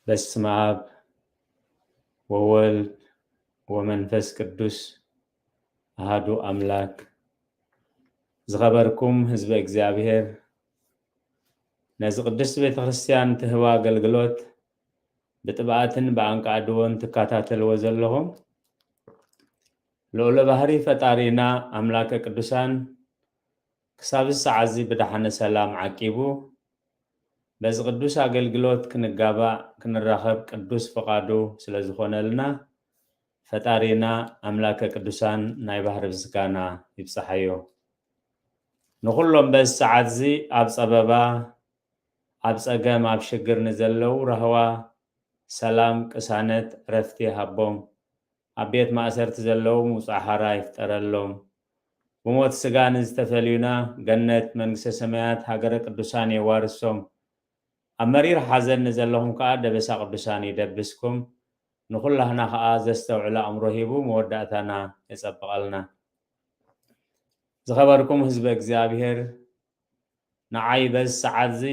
በስመ አብ ወወልድ ወመንፈስ ቅዱስ አሃዱ አምላክ። ዝኸበርኩም ህዝበ እግዚኣብሔር፣ ነዚ ቅድስት ቤተ ክርስቲያን ትህባ ኣገልግሎት ብጥብኣትን ብኣንቃዕድዎን ትከታተልዎ ዘለኹም ልዑለ ባህሪ ፈጣሪና ኣምላከ ቅዱሳን ክሳብ እዚ ሰዓት እዚ ብደሓነ ሰላም ዓቂቡ በዚ ቅዱስ ኣገልግሎት ክንጋባእ ክንራኸብ ቅዱስ ፍቓዱ ስለ ዝኾነልና ፈጣሪና ኣምላከ ቅዱሳን ናይ ባህሪ ምስጋና ይብጽሓዮ። ንኹሎም በዚ ሰዓት እዚ ኣብ ጸበባ፣ ኣብ ጸገም፣ ኣብ ሽግር ንዘለዉ ራህዋ፣ ሰላም፣ ቅሳነት፣ ዕረፍቲ ይሃቦም። ኣብ ቤት ማእሰርቲ ዘለዉ ምውጻእ ሓራ ይፍጠረሎም። ብሞት ስጋ ንዝተፈልዩና ገነት መንግስተ ሰማያት ሃገረ ቅዱሳን የዋርሶም። ኣብ መሪር ሓዘን ንዘለኹም ከኣ ደበሳ ቅዱሳን ይደብስኩም። ንኹላህና ከኣ ዘስተውዕል ኣእምሮ ሂቡ መወዳእታና የጸብቐልና። ዝኸበርኩም ህዝበ እግዚኣብሔር፣ ንዓይ በዚ ሰዓት እዚ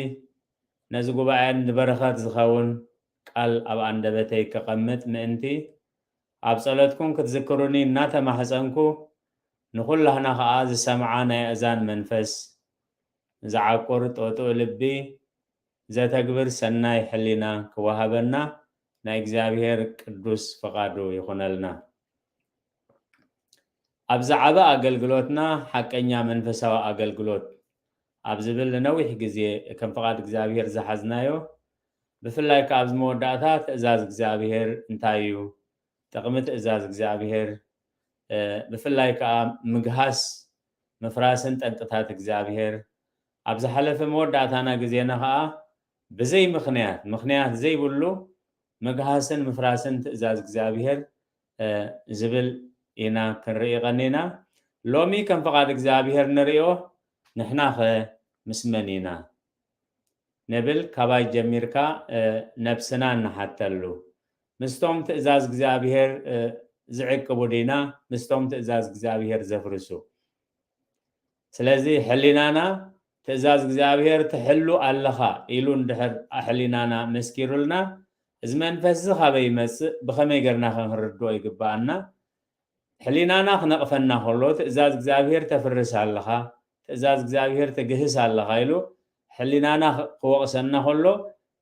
ነዚ ጉባኤ ንበረኸት ዝኸውን ቃል ኣብ ኣንደበተይ ከቐምጥ ምእንቲ ኣብ ጸሎትኩም ክትዝክሩኒ እናተማሕጸንኩ፣ ንኹላህና ከኣ ዝሰምዓ ናይ ኣእዛን መንፈስ፣ ዝዓቁር ጥጡእ ልቢ፣ ዘተግብር ሰናይ ሕሊና ክወሃበና ናይ እግዚኣብሔር ቅዱስ ፍቓዱ ይኹነልና። ኣብዚ ዓቢ ኣገልግሎትና ሓቀኛ መንፈሳዊ ኣገልግሎት ኣብ ዝብል ንነዊሕ ግዜ ከም ፍቓድ እግዚኣብሔር ዝሓዝናዮ፣ ብፍላይ ከኣ ኣብዚ መወዳእታ ትእዛዝ እግዚኣብሔር እንታይ እዩ? ጥቕሚ ትእዛዝ እግዚኣብሔር፣ እ፣ ብፍላይ ከኣ ምግሃስ ምፍራስን ጠንቅታት እግዚኣብሔር፣ ኣብ ዝሓለፈ መወዳእታና ግዜና ከኣ ብዘይ ምኽንያት፣ ምኽንያት ዘይብሉ ምግሃስን ምፍራስን ትእዛዝ እግዚኣብሔር፣ እ፣ ዝብል ኢና ክንርኢ ቀኒና። ሎሚ ከም ፍቓድ እግዚኣብሔር ንርእዮ፣ ንሕናኸ ምስ መን ኢና? ንብል ካባይ ጀሚርካ፣ እ፣ ነብስና ንሓተሉ። ምስቶም ትእዛዝ እግዚኣብሔር፣ እ፣ ዝዕቅቡ ዲና ምስቶም ትእዛዝ እግዚኣብሔር ዘፍርሱ? ስለዚ ሕሊናና ትእዛዝ እግዚኣብሔር ትሕሉ ኣለኻ ኢሉ እንድሕር ሕሊናና መስኪሩልና፣ እዚ መንፈስ እዚ ካበይ ይመጽእ? ብኸመይ ገርና ክንርድኦ ይግብኣና? ሕሊናና ክነቕፈና ከሎ ትእዛዝ እግዚኣብሔር ተፍርስ ኣለኻ፣ ትእዛዝ እግዚኣብሔር ትግህስ ኣለኻ ኢሉ ሕሊናና ክወቕሰና ከሎ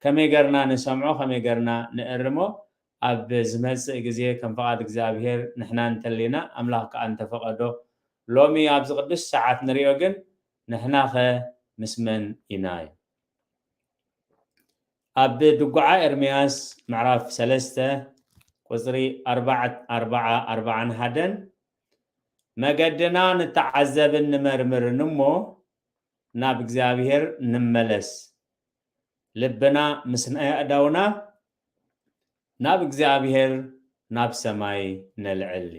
ከመይ ገርና ንሰምዖ፣ ከመይ ገርና ንእርሞ? ኣብ ዝመጽእ ግዜ ከም ፍቓድ እግዚኣብሔር ንሕና እንተሊና ኣምላኽ ከኣ እንተፈቐዶ ሎሚ ኣብዚ ቅዱስ ሰዓት ንሪኦ ግን ንሕናኸ ምስ መን ኢና እዩ? ኣብ ድጉዓ ኤርምያስ ምዕራፍ ሰለስተ ቁጽሪ ኣርባዓ፣ ኣርባዓ፣ ኣርባዓን ሓደን፣ መገድና ንተዓዘብን ንመርምርን እሞ ናብ እግዚኣብሔር ንመለስ፣ ልብና ምስ ናይ ኣእዳውና ናብ እግዚኣብሔር ናብ ሰማይ ነልዕል።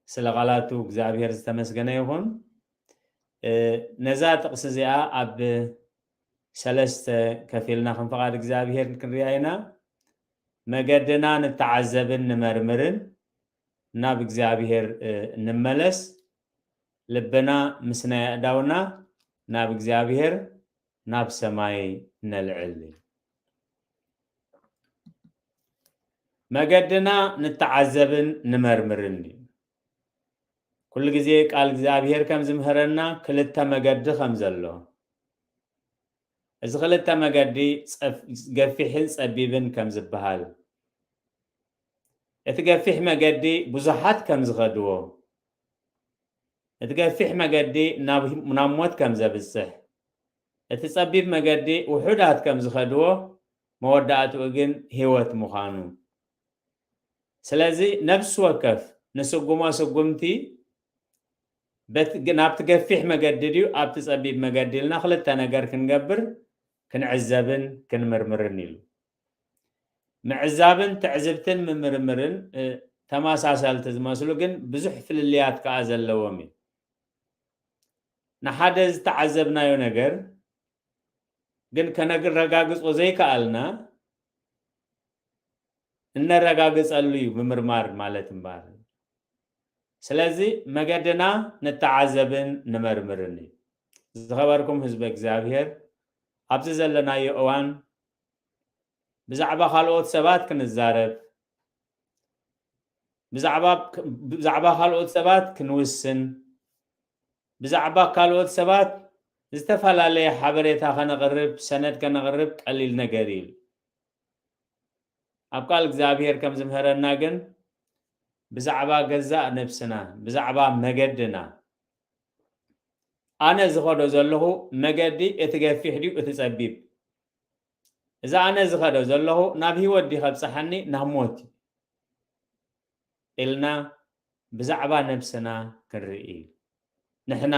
ስለ ቃላቱ እግዚኣብሔር ዝተመስገነ ይኹን። እ፣ ነዛ ጥቕሲ እዚኣ ኣብ ሰለስተ ከፊልና ከም ፍቓድ እግዚኣብሔር ክንሪኣ ኢና። መገድና ንተዓዘብን ንመርምርን፣ ናብ እግዚኣብሔር፣ እ፣ ንመለስ፣ ልብና ምስ ናይ ኣእዳውና ናብ እግዚኣብሔር ናብ ሰማይ ነልዕል። መገድና ንተዓዘብን ንመርምርን እዩ። ኩሉ ግዜ ቃል እግዚኣብሔር ከም ዝምህረና ክልተ መገዲ ከም ዘሎ፣ እዚ ክልተ መገዲ ጸፍ-፣ ገፊሕን ጸቢብን ከም ዝበሃል፣ እቲ ገፊሕ መገዲ ብዙሓት ከም ዝኸድዎ፣ እቲ ገፊሕ መገዲ ናብ፣ ናብ ሞት ከም ዘብጽሕ፣ እቲ ጸቢብ መገዲ ውሑዳት ከም ዝኸድዎ፣ መወዳእትኡ ግን ህይወት ምዃኑ። ስለዚ ነፍሲ ወከፍ ንስጉሞ ስጉምቲ በት-፣ ናብቲ ገፊሕ መገዲ ድዩ ኣብቲ ጸቢብ መገዲ ኢልና ክልተ ነገር ክንገብር፣ ክንዕዘብን ክንምርምርን ኢሉ። ምዕዛብን ትዕዝብትን ምምርምርን፣ እ፣ ተመሳሰልቲ ዝመስሉ ግን ብዙሕ ፍልልያት ከኣ ዘለዎም እዩ። ንሓደ ዝተዓዘብናዮ ነገር ግን ከነረጋግጾ ዘይከኣልና እነረጋግጸሉ እዩ ምምርማር ማለት እምበኣር። ስለዚ መገድና ንተዓዘብን ንመርምርን እዩ። ዝኸበርኩም ህዝበ እግዚኣብሔር፣ ኣብዚ ዘለናዮ እዋን ብዛዕባ ካልኦት ሰባት ክንዛረብ፣ ብዛዕባ ካልኦት ሰባት ክንውስን፣ ብዛዕባ ካልኦት ሰባት ዝተፈላለየ ሓበሬታ ከነቕርብ፣ ሰነድ ከነቕርብ ቀሊል ነገር እዩ። ኣብ ቃል እግዚኣብሔር ከም ዝምህረና ግን ብዛዕባ ገዛእ ነብስና፣ ብዛዕባ መገድና፣ ኣነ ዝኸዶ ዘለኹ መገዲ እቲ ገፊሕ ድዩ እቲ ጸቢብ? እዚ ኣነ ዝኸዶ ዘለኹ ናብ ህይወት ድዩ ከብጽሓኒ ናብ ሞት እዩ? ኢልና ብዛዕባ ነብስና ክንርኢ እዩ። ንሕና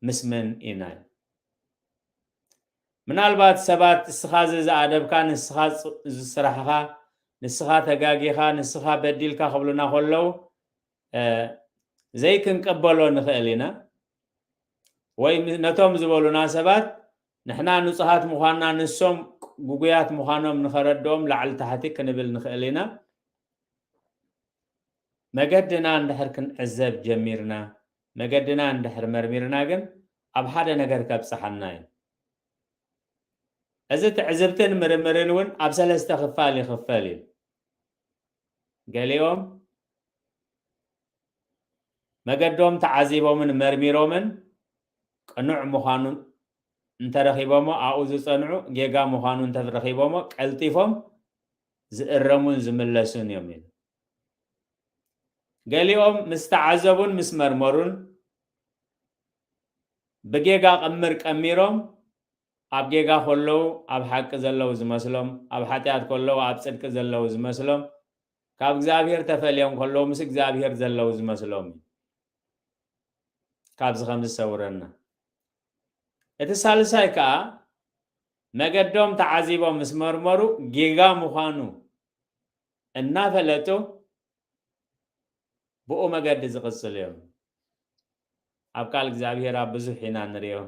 ምስ መን ኢና? ምናልባት ሰባት እስኻ እዚ ዝኣደብካ፣ ንስኻ ዝስራሕኻ፣ ንስኻ ተጋጊኻ፣ ንስኻ በዲልካ ክብሉና ከለዉ ዘይክንቀበሎ ንኽእል ኢና። ወይ ነቶም ዝበሉና ሰባት ንሕና ንጹሃት ምዃንና ንሶም ግጉያት ምዃኖም ንኸረድኦም ላዕሊ ታሕቲ ክንብል ንኽእል ኢና። መገድና እንድሕር ክንዕዘብ ጀሚርና፣ መገድና እንድሕር መርሚርና ግን ኣብ ሓደ ነገር ከብጽሓና እዩ። እዚ ትዕዝብትን ምርምርን እውን ኣብ ሰለስተ ክፋል ይኽፈል እዩ። ገሊኦም መገዶም ተዓዚቦምን መርሚሮምን ቅኑዕ ምዃኑ እንተረኺቦሞ ኣብኡ ዝጸንዑ፣ ጌጋ ምዃኑ እንተረኺቦሞ ቀልጢፎም ዝእረሙን ዝምለሱን እዮም ኢሉ። ገሊኦም ምስ ተዓዘቡን ምስ መርመሩን ብጌጋ ቅምር ቀሚሮም ኣብ ጌጋ ከለዉ ኣብ ሓቂ ዘለዉ ዝመስሎም፣ ኣብ ሓጢኣት ከለዉ ኣብ ጽድቂ ዘለዉ ዝመስሎም፣ ካብ እግዚኣብሔር ተፈልዮም ከለዉ ምስ እግዚኣብሔር ዘለዉ ዝመስሎም እዩ። ካብዚ ከም ዝሰውረና። እቲ ሳልሳይ ከኣ መገዶም ተዓዚቦም ምስ መርመሩ ጌጋ ምዃኑ እናፈለጡ ብኡ መገዲ ዝቕጽሉ እዮም። ኣብ ቃል እግዚኣብሔር ኣብ ብዙሕ ኢና ንሪኦ።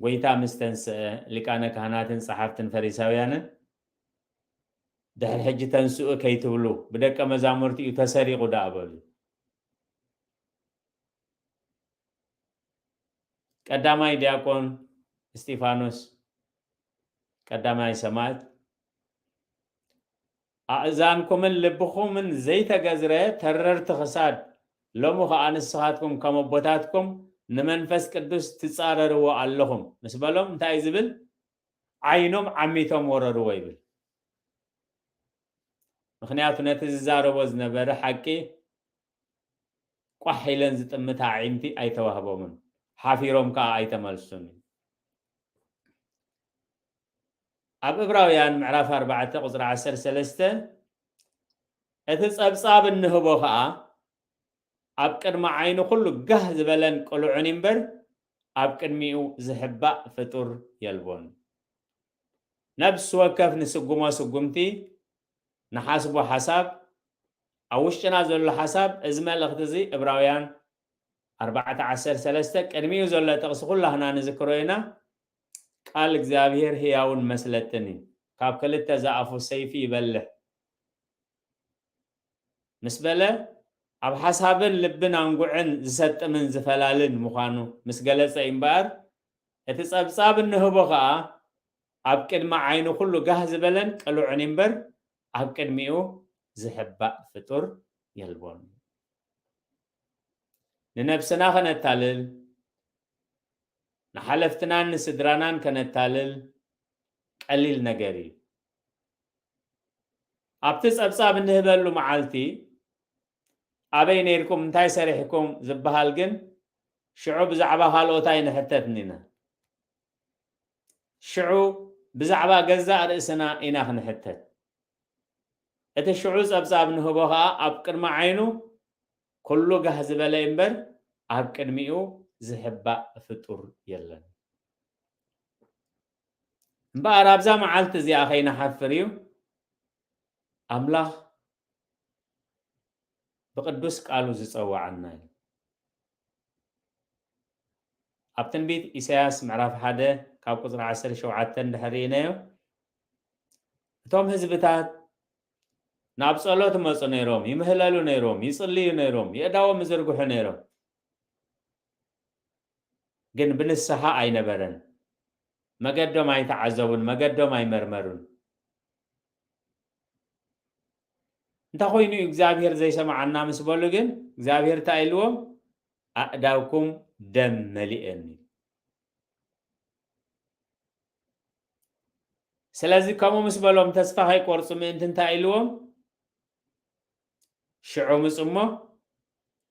ጎይታ ምስ ተንስአ ሊቃነ ካህናትን ጸሓፍትን ፈሪሳውያንን ድሕሪ ሕጂ ተንስኡ ከይትብሉ ብደቀ መዛሙርቲ እዩ ተሰሪቑ ደኣ በሉ። ቀዳማይ ዲያቆን እስጢፋኖስ ቀዳማይ ሰማዕት ኣእዛንኩምን ልብኹምን ዘይተገዝረ ተረርቲ ክሳድ ሎሚ ኸኣ ንስኻትኩም ከም ኣቦታትኩም ንመንፈስ ቅዱስ ትጻረርዎ ኣለኹም ምስ በሎም እንታይ ዝብል ዓይኖም ዓሚቶም ወረርዎ ይብል። ምኽንያቱ ነቲ ዝዛረቦ ዝነበረ ሓቂ ቋሕ ኢለን ዝጥምታ ኣዒንቲ ኣይተዋህቦምን፣ ሓፊሮም ከኣ ኣይተመልሱን። ኣብ እብራውያን ምዕራፍ ኣርባዕተ ቁጽሪ ዓሰርተ ሰለስተ እቲ ጸብጻብ እንህቦ ከኣ ኣብ ቅድሚ ዓይኑ ኩሉ ጋህ ዝበለን ቅሉዕን እምበር ኣብ ቅድሚኡ ዝሕባእ ፍጡር የልቦን። ነብሲ ወከፍ ንስጉሞ ስጉምቲ ንሓስቦ ሓሳብ ኣብ ውሽጥና ዘሎ ሓሳብ እዚ መልእኽቲ እዚ እብራውያን ኣርባዕተ ዓሰርተ ሰለስተ ቅድሚኡ ዘሎ ጥቕሲ ኩላህና ንዝክሮ ኢና። ቃል እግዚኣብሔር ህያውን መስለጥን እዩ፣ ካብ ክልተ ዝኣፉ ሰይፊ ይበልሕ ምስ በለ ኣብ ሓሳብን ልብን ኣንጉዕን ዝሰጥምን ዝፈላልን ምዃኑ ምስ ገለጸ እዩ እምበኣር እቲ ጸብጻብ እንህቦ ኸኣ ኣብ ቅድሚ ዓይኑ ኩሉ ጋህ ዝበለን ቅሉዕን እምበር ኣብ ቅድሚኡ ዝሕባእ ፍጡር የልቦን። ንነብስና ከነታልል ንሓለፍትናን ንስድራናን ከነታልል ቀሊል ነገር እዩ። ኣብቲ ጸብጻብ እንህበሉ መዓልቲ ኣበይ ነይርኩም እንታይ ሰሪሕኩም ዝበሃል ግን ሽዑ ብዛዕባ ካልኦት ኣይንሕተትን ኢና። ሽዑ ብዛዕባ ገዛእ ርእስና ኢና ክንሕተት። እቲ ሽዑ ጸብጻብ ንህቦ ኸኣ ኣብ ቅድሚ ዓይኑ ኩሉ ጋህ ዝበለ እምበር ኣብ ቅድሚኡ ዝሕባእ ፍጡር የለን። እምበኣር ኣብዛ መዓልቲ እዚኣ ከይንሓፍር እዩ ኣምላኽ ብቅዱስ ቃሉ ዝጸውዓና እዩ። ኣብ ትንቢት ኢሳያስ ምዕራፍ ሓደ ካብ ቁጽሪ ዓሰርተ ሸውዓተ እንድሕር ርኢናዮ እቶም ህዝብታት ናብ ጸሎት ይመጹ ነይሮም፣ ይምህለሉ ነይሮም፣ ይጽልዩ ነይሮም፣ የእዳዎም ይዝርግሑ ነይሮም። ግን ብንስሓ ኣይነበረን። መገዶም ኣይተዓዘቡን፣ መገዶም ኣይመርመሩን። እንታይ ኮይኑ እዩ እግዚኣብሔር ዘይሰምዓና ምስ በሉ ግን እግዚኣብሔር እንታይ ኢልዎም? ኣእዳውኩም ደም መሊኤን እዩ። ስለዚ ከምኡ ምስ በሎም ተስፋ ከይቆርፁ ምእንቲ እንታይ ኢልዎም? ሽዑ ምፁ እሞ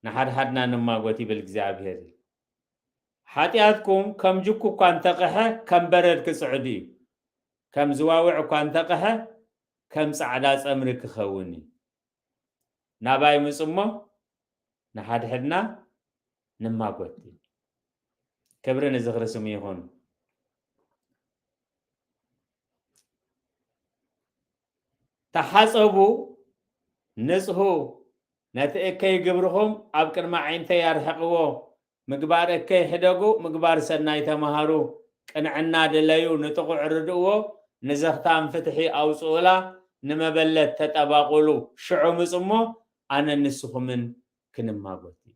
ንሓድሓድና ንማጎት ይብል እግዚኣብሔር። ሓጢኣትኩም ከም ጅኩ እኳ እንተቐሐ ከም በረድ ክፅዕድ እዩ፣ ከም ዝዋውዕ እኳ እንተቐሐ ከም ፃዕዳ ፀምሪ ክኸውን እዩ። ናባይ ምፁ እሞ ንሓድሕድና ንማጎት እዩ። ክብሪ ንዝኽሪ ስሙ ይኹን። ተሓጸቡ፣ ንጽሁ፣ ነቲ እከይ ግብርኹም ኣብ ቅድሚ ዓይንተይ ኣርሕቕዎ፣ ምግባር እከይ ሕደጉ፣ ምግባር ሰናይ ተማሃሩ፣ ቅንዕና ድለዩ፣ ንጥቑዕ ርድእዎ፣ ንዘኽታም ፍትሒ ኣውጽኡላ፣ ንመበለት ተጠባቑሉ፣ ሽዑ ምጹ እሞ ኣነን ንስኹምን ክንማጎት እዩ።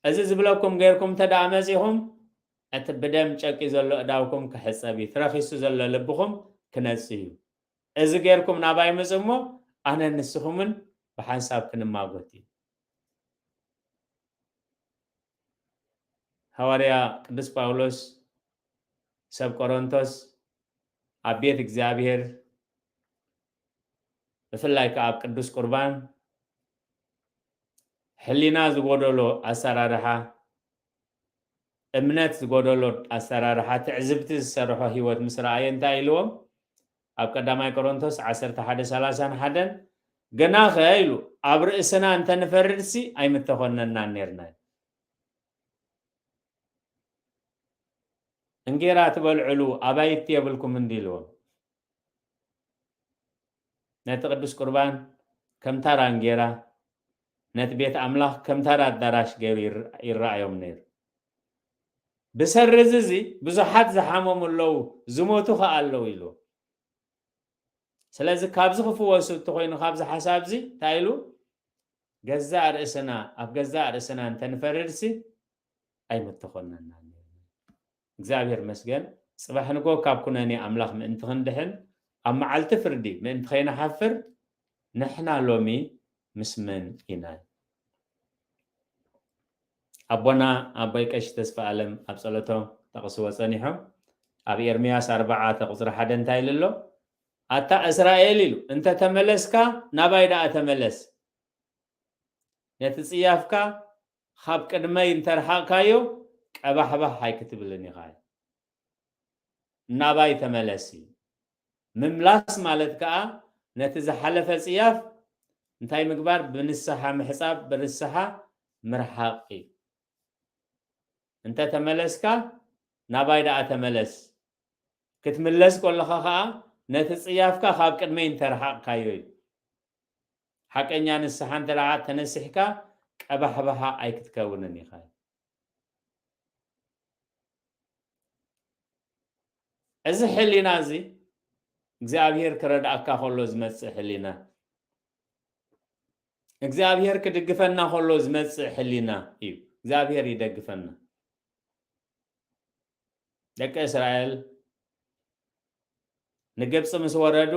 እዚ ዝብለኩም ጌርኩም እንተ ደኣ መጺኹም፣ እቲ ብደም ጨቂ ዘሎ እዳውኩም ክሕጸብ እዩ፣ እቲ ረኺሱ ዘሎ ልብኹም ክነጽህ እዩ። እዚ ጌርኩም ናባይ ምጹ እሞ፣ ኣነን ንስኹምን ብሓንሳብ ክንማጎት እዩ። ሃዋርያ ቅዱስ ጳውሎስ ሰብ ቆሮንቶስ ኣብ ቤት እግዚኣብሔር፣ ብፍላይ ከኣ ኣብ ቅዱስ ቁርባን፣ ሕሊና ዝጎደሎ ኣሰራርሓ፣ እምነት ዝጎደሎ ኣሰራርሓ፣ ትዕዝብቲ ዝሰርሖ ህይወት ምስ ረኣየ እንታይ ኢልዎም? ኣብ ቀዳማይ ቆሮንቶስ ዓሰርተ ሓደ ሰላሳን ሓደን፣ "ግናኸ" ኢሉ፣ "ኣብ ርእስና እንተ ንፈርድሲ ኣይምተኾነናን ኔርና። እንጌራ ትበልዕሉ ኣባይቲ የብልኩምን" እንዲ ኢልዎም። ነቲ ቅዱስ ቁርባን ከም ታራ እንጌራ፣ ነቲ ቤት ኣምላኽ ከም ታራ ኣዳራሽ ገይሩ ይር-፣ ይረኣዮም ነይሩ። ብሰሪ እዚ እዚ ብዙሓት ዝሓመሙ ኣለዉ፣ ዝሞቱ ኸኣ ኣለዉ ኢሉ። ስለዚ ካብዚ ክፍወሱ እንተኾይኑ፣ ካብዚ ሓሳብ እዚ እንታይ ኢሉ? ገዛእ ርእስና፣ ኣብ ገዛእ ርእስና እንተንፈርድሲ ኣይምተኾነናን ነይርና። እግዚኣብሔር መስገን፣ ጽባሕ ንጎ ካብ ኩነኔ ኣምላኽ ምእንቲ ክንድሕን፣ ኣብ መዓልቲ ፍርዲ ምእንቲ ከይንሓፍር፣ ንሕና ሎሚ ምስ መን ኢና? ኣቦና ኣቦይ ቀሺ ተስፋ ኣለም ኣብ ጸሎቶም ጠቕስዎ ጸኒሖም፣ ኣብ ኤርምያስ ኣርባዓ ቁጽሪ ሓደ እንታይ ኢሉ ኣሎ? "ኣታ እስራኤል" ኢሉ፣ "እንተ ተመለስካ ናባይ ደኣ ተመለስ፣ ነቲ ጽያፍካ ካብ ቅድመይ እንተርሓቕካዮ ቀባሕባሕ ኣይክትብልን ኢኻ። ናባይ ተመለስ" እዩ። ምምላስ ማለት ከኣ ነቲ ዝሓለፈ ጽያፍ እንታይ ምግባር? ብንስሓ ምሕጻብ፣ ብንስሓ ምርሓቕ እዩ። "እንተ ተመለስካ ናባይ ደኣ ተመለስ፣ ክትምለስ ከለኻ ከኣ ነቲ ጽያፍካ ካብ ቅድመይ እንተርሓቕካዮ" እዩ። ሓቀኛ ንስሓ እንተ ደኣ ተነሲሕካ ቀባሕባሓ ኣይክትከውንን ኢኻ። እዚ ሕሊና እዚ እግዚኣብሔር ክረድኣካ ከሎ ዝመጽእ ሕሊና፣ እግዚኣብሔር ክድግፈና ከሎ ዝመጽእ ሕሊና እዩ። እግዚኣብሔር ይደግፈና። ደቂ እስራኤል ንግብጺ ምስ ወረዱ፣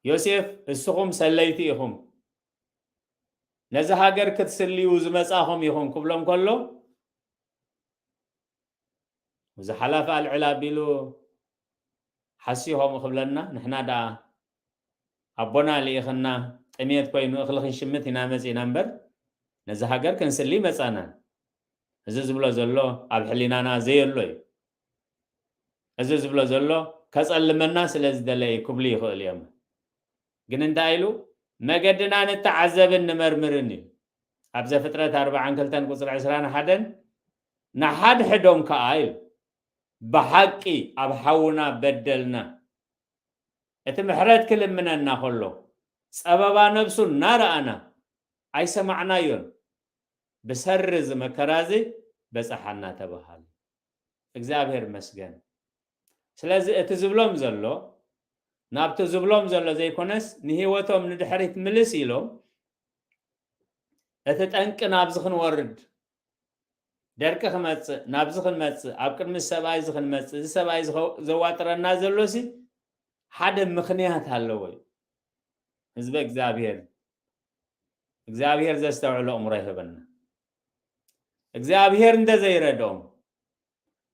ዮሴፍ፣ "እስኹም ሰለይቲ ኢኹም፣ ነዚ ሃገር ክትስልዩ ዝመጻኹም ኢኹም" ክብሎም ከሎ፣ እዚ ሓላፊ ኣልዕል ኣቢሉ ሓስዩ ከምኡ ክብለና፣ ንሕና ደኣ ኣቦና ልኢኽና፣ ጥሜት ኮይኑ እኽሊ ክንሽምት ኢና መጺእና እምበር፣ ነዚ ሃገር ክንስሊ መጻናን። እዚ ዝብሎ ዘሎ ኣብ ሕሊናና ዘየሎ እዩ። እዚ ዝብሎ ዘሎ ከጸልመና ስለ ዝደለየ ክብሉ ይኽእሉ እዮም። ግን እንታይ ኢሉ? "መገድና ንተዓዘብን ንመርምርን" እዩ። ኣብ ዘፍጥረት ኣርባዓን ክልተን ቁጽሪ ዕስራን ሓደን፣ "ንሓድሕዶም ከኣ" ኢሉ፣ "ብሓቂ ኣብ ሓውና በደልና፣ እቲ ምሕረት ክልምነና ከሎ፣ ጸበባ ነብሱ እናረኣና ኣይሰማዕናዮን፣ ብሰሪ እዚ መከራ እዚ በጻሓና" ተባሃሉ። እግዚኣብሔር ይመስገን። ስለዚ እቲ ዝብሎም ዘሎ፣ ናብቲ ዝብሎም ዘሎ ዘይኮነስ፣ ንህይወቶም ንድሕሪት ምልስ ኢሎም፣ እቲ ጠንቂ ናብዚ ክንወርድ፣ ደርቂ ክመጽእ፣ ናብዚ ክንመጽእ፣ ኣብ ቅድሚ ሰብኣይ እዚ ክንመጽእ፣ እዚ ሰብኣይ እዚ ከው-፣ ዘዋጥረና ዘሎሲ ሓደ ምኽንያት ኣለዎ እዩ። ህዝበ እግዚኣብሔር፣ እግዚኣብሔር ዘስተውዕሎ ኣእምሮ ይህበና። እግዚኣብሔር እንተዘይረድኦም፣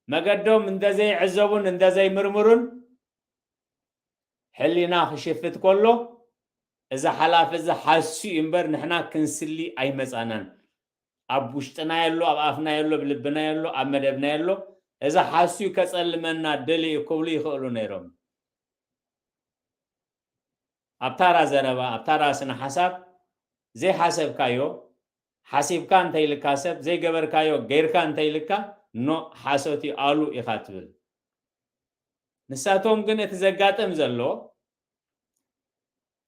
መገዶም እንተዘይዕዘቡን እንተዘይምርምሩን፣ ሕሊና ክሽፍት ከሎ፣ እዚ ሓላፊ እዚ ሓሱ እዩ እምበር ንሕና ክንስሊ ኣይመጻናን። ኣብ ውሽጥና የሎ፣ ኣብ ኣፍና የሎ፣ ኣብ ልብና የሎ፣ ኣብ መደብና የሎ። እዚ ሓሱ እዩ ከጸልመና ደልዩ ክብሉ ይኽእሉ ነይሮም። ኣብ ታራ ዘረባ፣ ኣብ ታራ ስነ ሓሳብ ዘይሓሰብካዮ ሓሲብካ እንተይልካ ሰብ፣ ዘይገበርካዮ ገይርካ እንተይልካ ኖ ሓሶት እዩ ኣሉ ኢኻ ትብል። ንሳቶም ግን እቲ ዘጋጥም ዘሎ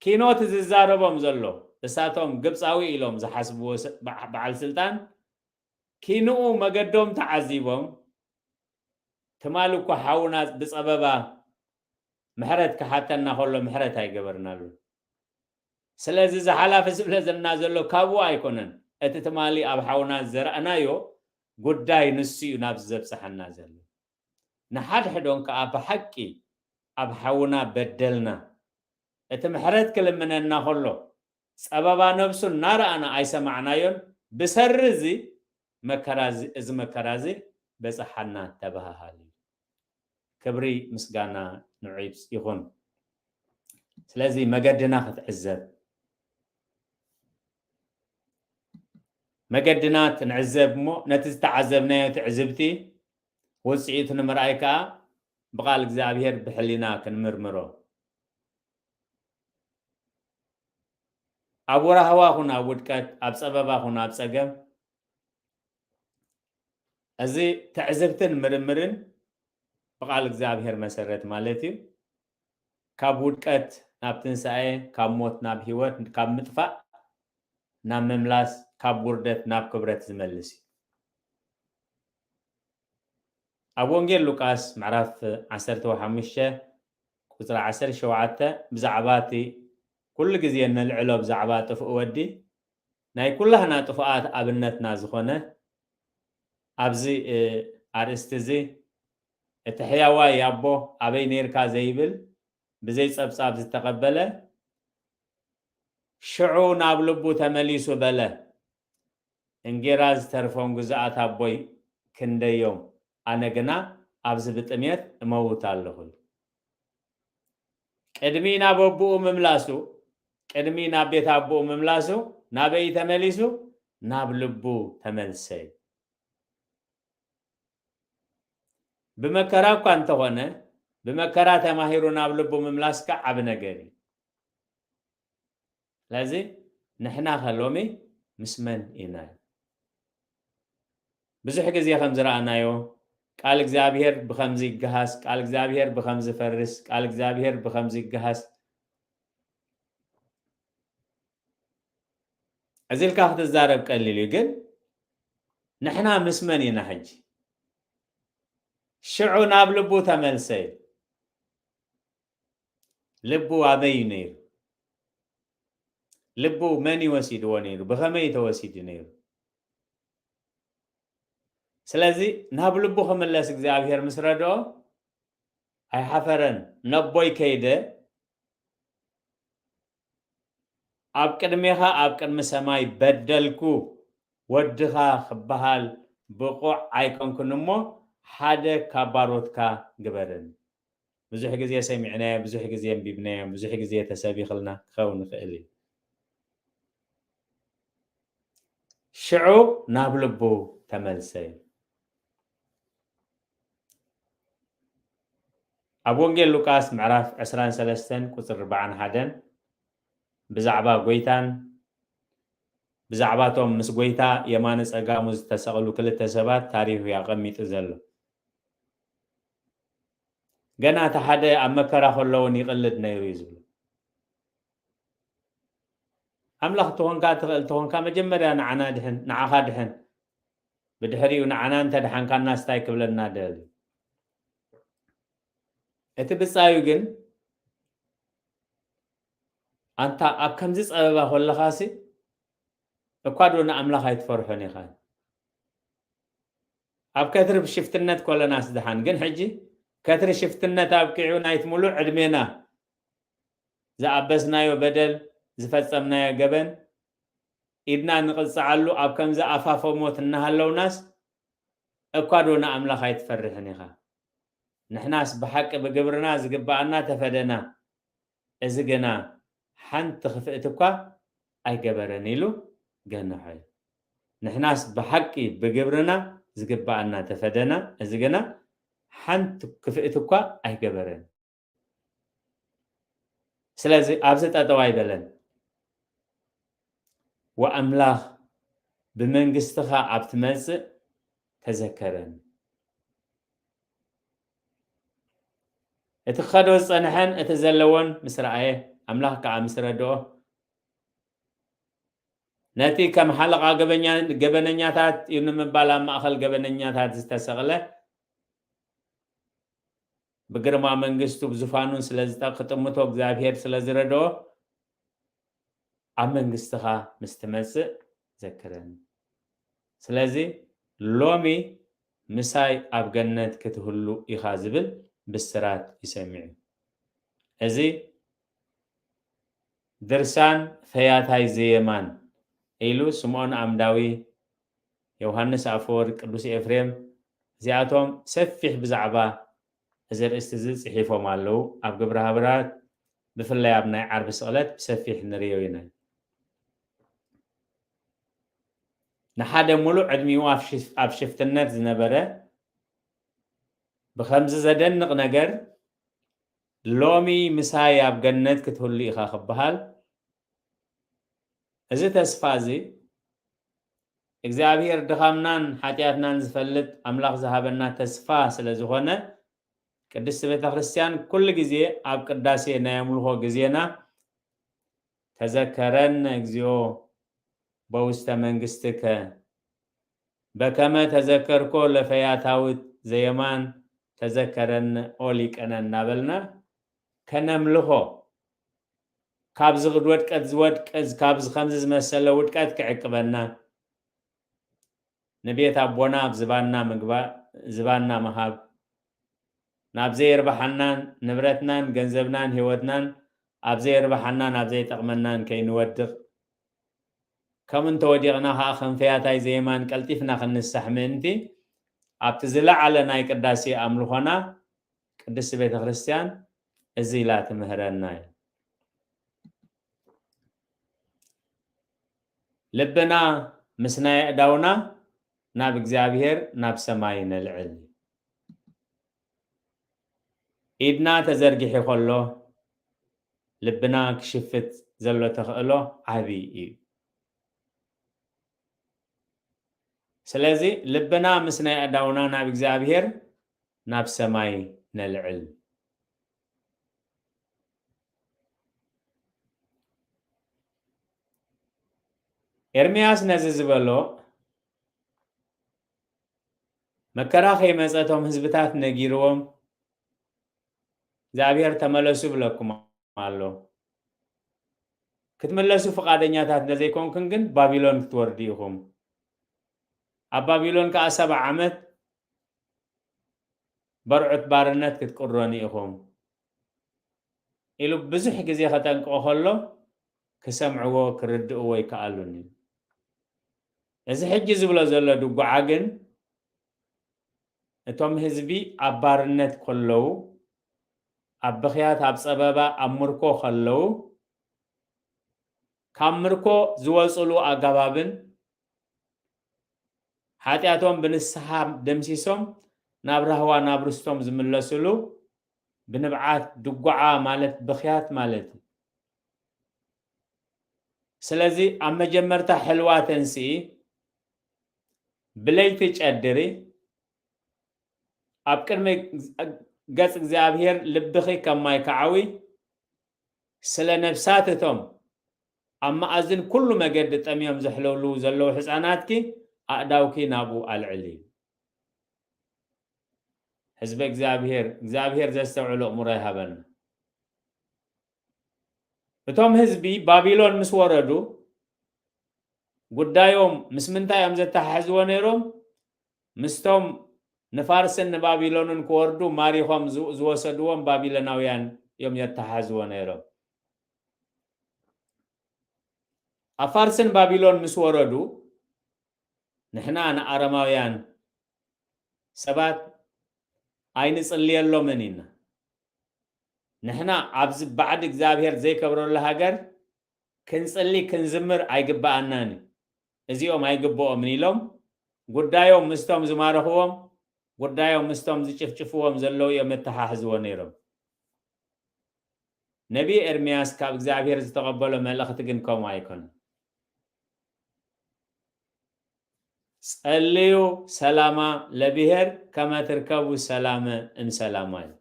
ኪኖ እቲ ዝዛረቦም ዘሎ እሳቶም ግብፃዊ ኢሎም ዝሓስብዎ ስ-፣ በዓ-፣ በዓል ስልጣን ኪንኡ መገዶም ተዓዚቦም ትማሊ እኮ ሓውና ብፀበባ ምሕረት ክሓተና ከሎ ምሕረት ኣይገበርናሉን። ስለዚ ዝሓላፊ ዝብለ ዘለና ዘሎ ካብኡ ኣይኮነን። እቲ ትማሊ ኣብ ሓውና ዝዘራእናዮ ጉዳይ ንሱ እዩ ናብዚ ዘብፅሐና ዘሎ። ንሓድሕዶም ከኣ ብሓቂ ኣብ ሓውና በደልና። እቲ ምሕረት ክልምነና ከሎ ጸበባ ነብሱ እናረኣና ኣይሰማዕናዮን። ብሰሪ እዚ መከራ እዚ፣ እዚ መከራ እዚ በጽሓና ተበሃሃል እዩ። ክብሪ ምስጋና ንዑ ይኹን። ስለዚ መገድና ክትዕዘብ፣ መገድና ትንዕዘብ እሞ ነቲ ዝተዓዘብናዮ ትዕዝብቲ ውጽኢቱ ንምርኣይ ከኣ ብቓል እግዚኣብሔር ብሕሊና ክንምርምሮ። ኣብ ወራህዋ ኹን ኣብ ውድቀት፣ ኣብ ጸበባ ኹን ኣብ ጸገም፣ እዚ ትዕዝብትን ምርምርን ብቓል እግዚኣብሔር መሰረት ማለት እዩ። ካብ ውድቀት ናብ ትንሳኤ፣ ካብ ሞት ናብ ህይወት፣ ካብ ምጥፋእ ናብ ምምላስ፣ ካብ ውርደት ናብ ክብረት ዝመልስ እዩ። ኣብ ወንጌል ሉቃስ ምዕራፍ ዓሰርተ ሓሙሽተ ቁጽሪ ዓሰርተ ሸውዓተ ብዛዕባ እቲ ኩሉ ግዜ እነልዕሎ ብዛዕባ ጥፉእ ወዲ ናይ ኩላህና ጥፉኣት ኣብነትና ዝኾነ ኣብዚ፣ እ፣ ኣርእስቲ እዚ እቲ ሕያዋይ ኣቦ ኣበይ ነይርካ ዘይብል ብዘይ ጸብጻብ ዝተቐበለ ሽዑ ናብ ልቡ ተመሊሱ በለ፣ እንጌራ ዝተርፎም ግዙኣት ኣቦይ ክንደዮም፣ ኣነ ግና ኣብዚ ብጥሜት እመውት ኣለኹ። ቅድሚ ናብ ኣቦኡ ምምላሱ፣ ቅድሚ ናብ ቤት ኣቦኡ ምምላሱ ናበይ ተመሊሱ? ናብ ልቡ ተመልሰ። ብመከራ እኳ እንተኾነ፣ ብመከራ ተማሂሩ ናብ ልቡ ምምላስ ከዓ ዓቢ ነገር እዩ። ስለዚ ንሕና ከ ሎሚ ምስ መን ኢና? ብዙሕ ግዜ ከም ዝረኣናዮ፣ ቃል እግዚኣብሔር ብኸምዚ ይገሃስ፣ ቃል እግዚኣብሔር ብኸምዚ ይፈርስ፣ ቃል እግዚኣብሔር ብኸምዚ ይገሃስ። እዚ ኢልካ ክትዛረብ ቀሊል እዩ፣ ግን ንሕና ምስ መን ኢና ሕጂ? ሽዑ ናብ ልቡ ተመልሰ እዩ። ልቡ ኣበይ እዩ ነይሩ? ልቡ መን እዩ ወሲድዎ ነይሩ? ብኸመይ ተወሲዱ ነይሩ? ስለዚ ናብ ልቡ ክምለስ እግዚኣብሔር ምስ ረድኦ ኣይሓፈረን። ነቦይ ከይደ ኣብ ቅድሜኻ ኣብ ቅድሚ ሰማይ በደልኩ፣ ወድኻ ክበሃል ብቑዕ ኣይኮንኩን እሞ ሓደ ካብ ባሮትካ ግበረኒ። ብዙሕ ግዜ ሰሚዕናዮ፣ ብዙሕ ግዜ ኣንቢብናዮ፣ ብዙሕ ግዜ ተሰቢኽልና ክኸውን ይኽእል እዩ። ሽዑ ናብ ልቡ ተመልሰ። ኣብ ወንጌል ሉቃስ ምዕራፍ ዕስራን ሰለስተን ቁጽሪ ኣርባዓን ሓደን ብዛዕባ ጎይታን ብዛዕባ እቶም ምስ ጎይታ የማነ ጸጋሙ ዝተሰቕሉ ክልተ ሰባት ታሪኽ እዩ ኣቐሚጡ ዘሎ። ገና እቲ ሓደ ኣብ መከራ ከሎ እውን ይቕልድ ነይሩ እዩ ዝብሉ። ኣምላኽ ተኾንካ፣ ትኽእል ተኾንካ፣ መጀመርያ ንዓና ድሕን፣ ንዓኻ ድሕን። ብድሕሪኡ ንዓና እንተ ድሓንካናስ እንታይ ክብለና ደልዩ? እቲ ብጻዩ ግን፣ ኣንታ ኣብ ከምዚ ጸበባ ከለኻሲ፣ እኳ ዶ ንኣምላኽ ኣይትፈርሖን ኢኻ? ኣብ ከትሪ ሽፍትነት ኮለናስ ድሓን ግን ሕጂ ከትሪ ሽፍትነት ኣብቂዑ ናይቲ ሙሉእ ዕድሜና ዝኣበስናዮ በደል ዝፈጸምናዮ ገበን ኢድና ንቕጽዓሉ ኣብ ከምዚ ኣፋፈ ሞት እናሃለውናስ እኳ ዶ ንኣምላኽ ኣይትፈርሕን ኢኻ? ንሕናስ ብሓቂ ብግብርና ዝግብኣና ተፈደና፣ እዚ ግና ሓንቲ ክፍእት እኳ ኣይገበረን ኢሉ ገንሖ እዩ። ንሕናስ ብሓቂ ብግብርና ዝግብኣና ተፈደና፣ እዚ ግና ሓንቲ ክፍእት እኳ ኣይገበረን። ስለዚ ኣብዚ ጠጠው ኣይበለን። ወኣምላኽ ብመንግስትኻ ኣብ ትመጽእ ተዘከረን። እቲ ክኸዶ ዝጸንሐን እቲ ዘለዎን ምስ ረኣየ፣ ኣምላኽ ከኣ ምስ ረድኦ፣ ነቲ ከም ሓለቓ ገበኛ-፣ ገበነኛታት እዩ ንምባል ኣብ ማእኸል ገበነኛታት ዝተሰቕለ፣ ብግርማ መንግስቱ ብዙፋኑን ስለ ዝጠ-፣ ክጥምቶ እግዚኣብሔር ስለ ዝረድኦ፣ ኣብ መንግስትኻ ምስ ትመጽእ ዘክረኒ። ስለዚ ሎሚ ምሳይ ኣብ ገነት ክትህሉ ኢኻ ዝብል ብስራት ይሰሚዑ። እዚ ድርሳን ፈያታይ ዘየማን ኢሉ ስምዖን ዓምዳዊ፣ ዮሃንስ ኣፈወርቅ፣ ቅዱስ ኤፍሬም፣ እዚኣቶም ሰፊሕ ብዛዕባ እዚ ኣርእስቲ እዚ ጽሒፎም ኣለዉ። ኣብ ግብረ ሃብራት ብፍላይ ኣብ ናይ ዓርቢ ስቕለት ብሰፊሕ ንርእዮ ኢና። ንሓደ ሙሉእ ዕድሚኡ ኣብ ሽፍ-፣ ኣብ ሽፍትነት ዝነበረ ብኸምዚ ዘደንቕ ነገር ሎሚ ምሳይ ኣብ ገነት ክትህሉ ኢኻ ክበሃል፣ እዚ ተስፋ እዚ እግዚኣብሔር ድኻምናን ሓጢኣትናን ዝፈልጥ ኣምላኽ ዝሃበና ተስፋ ስለ ዝኾነ፣ ቅድስቲ ቤተ ክርስቲያን ኩሉ ግዜ ኣብ ቅዳሴ ናይ ኣምልኾ ግዜና፣ "ተዘከረነ እግዚኦ በውስተ መንግስትከ፣ በከመ ተዘከርኮ ለፈያታውት ዘየማን፣ ተዘከረነ ኦ ሊቀነ" እናበልና ከነምልኾ፣ ካብዚ ውድቀት ዝወድቀ፣ ካብዚ ከምዚ ዝመሰለ ውድቀት ክዕቅበና፣ ንቤት ኣቦና ኣብ ዝባንና ምግባእ፣ ዝባንና ምሃብ፣ ናብ ዘየርባሓናን ንብረትናን ገንዘብናን ህይወትናን ኣብ ዘየርባሓናን ኣብ ዘይጠቕመናን ከይንወድቕ፣ ከም እንተወዲቕና ኸዓ ከም ፈያታይ ዘየማን ቀልጢፍና ክንንሳሕ ምእንቲ፣ ኣብቲ ዝለዓለ ናይ ቅዳሴ ኣምልኾና ቅድስቲ ቤተ ክርስቲያን እዚ ኢላ ትምህረና እዩ። ልብና ምስ ናይ ኣእዳውና ናብ እግዚኣብሔር ናብ ሰማይ ነልዕል። ኢድና ተዘርጊሑ ከሎ ልብና ክሽፍት ዘሎ ተኽእሎ ዓቢ እዩ። ስለዚ ልብና ምስ ናይ ኣእዳውና ናብ እግዚኣብሔር ናብ ሰማይ ነልዕል። ኤርምያስ ነዚ ዝበሎ መከራ ከይመጸ እቶም ህዝብታት ነጊርዎም፣ እግዚኣብሔር ተመለሱ ይብለኩም ኣሎ። ክትምለሱ ፍቓደኛታት እንተዘይኮንኩም ግን ባቢሎን ክትወርዱ ኢኹም። ኣብ ባቢሎን ከኣ ሰብዓ ዓመት በርዑት ባርነት ክትቅረኑ ኢኹም ኢሉ ብዙሕ ግዜ ከጠንቅቖ ከሎ ክሰምዕዎ ክርድእዎ ይከኣሉን እዩ። እዚ ሕጂ ዝብሎ ዘሎ ድጉዓ ግን እቶም ህዝቢ ኣብ ባርነት ከለዉ፣ ኣብ ብኽያት፣ ኣብ ጸበባ፣ ኣብ ምርኮ ከለዉ፣ ካብ ምርኮ ዝወጽሉ ኣገባብን ሓጢኣቶም ብንስሓ ደምሲሶም ናብ ራህዋ ናብ ርስቶም ዝምለስሉ ብንብዓት ድጉዓ ማለት ብኽያት ማለት እዩ። ስለዚ ኣብ መጀመርታ ሕልዋ ተንስኢ፣ ብለይቲ ጨድሪ፣ ኣብ ቅድሚ ገጽ እግዚኣብሔር ልብኺ ከም ማይ ክዓዊ፣ ስለ ነፍሳት እቶም ኣብ መኣዝን ኩሉ መገዲ ጠምዮም ዘሕለውልዉ ዘለዉ ሕፃናትኪ ኣእዳውኪ ናብኡ ኣልዕሊ። ህዝበ እግዚኣብሔር፣ እግዚኣብሔር ዘስተውዕሎ እምሮ ይሃበና። እቶም ህዝቢ ባቢሎን ምስ ወረዱ፣ ጉዳዮም ምስ ምንታይ እዮም ዘተሓሕዝዎ ነይሮም? ምስቶም ንፋርስን ንባቢሎንን ክወርዱ ማሪኾም ዝ- ዝወሰድዎም ባቢሎናውያን እዮም የተሓዝዎ ነይሮም። ኣብ ፋርስን ባቢሎን ምስ ወረዱ ንሕና ንኣረማውያን ሰባት ኣይንጽልየሎምን ኢና። ንሕና ኣብዚ ባዕዲ እግዚኣብሔር ዘይከብረሉ ሃገር ክንጽሊ ክንዝምር ኣይግብኣናን እዩ። እዚኦም ኣይግብኦምን ኢሎም ጉዳዮም ምስቶም ዝማረኽዎም፣ ጉዳዮም ምስቶም ዝጭፍጭፍዎም ዘለዉ እዮም የተሓሕዝዎ ነይሮም። ነቢይ ኤርምያስ ካብ እግዚኣብሔር ዝተቐበሎ መልእኽቲ ግን ከምኡ ኣይኮነን። ጸልዩ ሰላማ ለብሔር ከመ ትርከቡ ሰላመ እምሰላማ እዩ።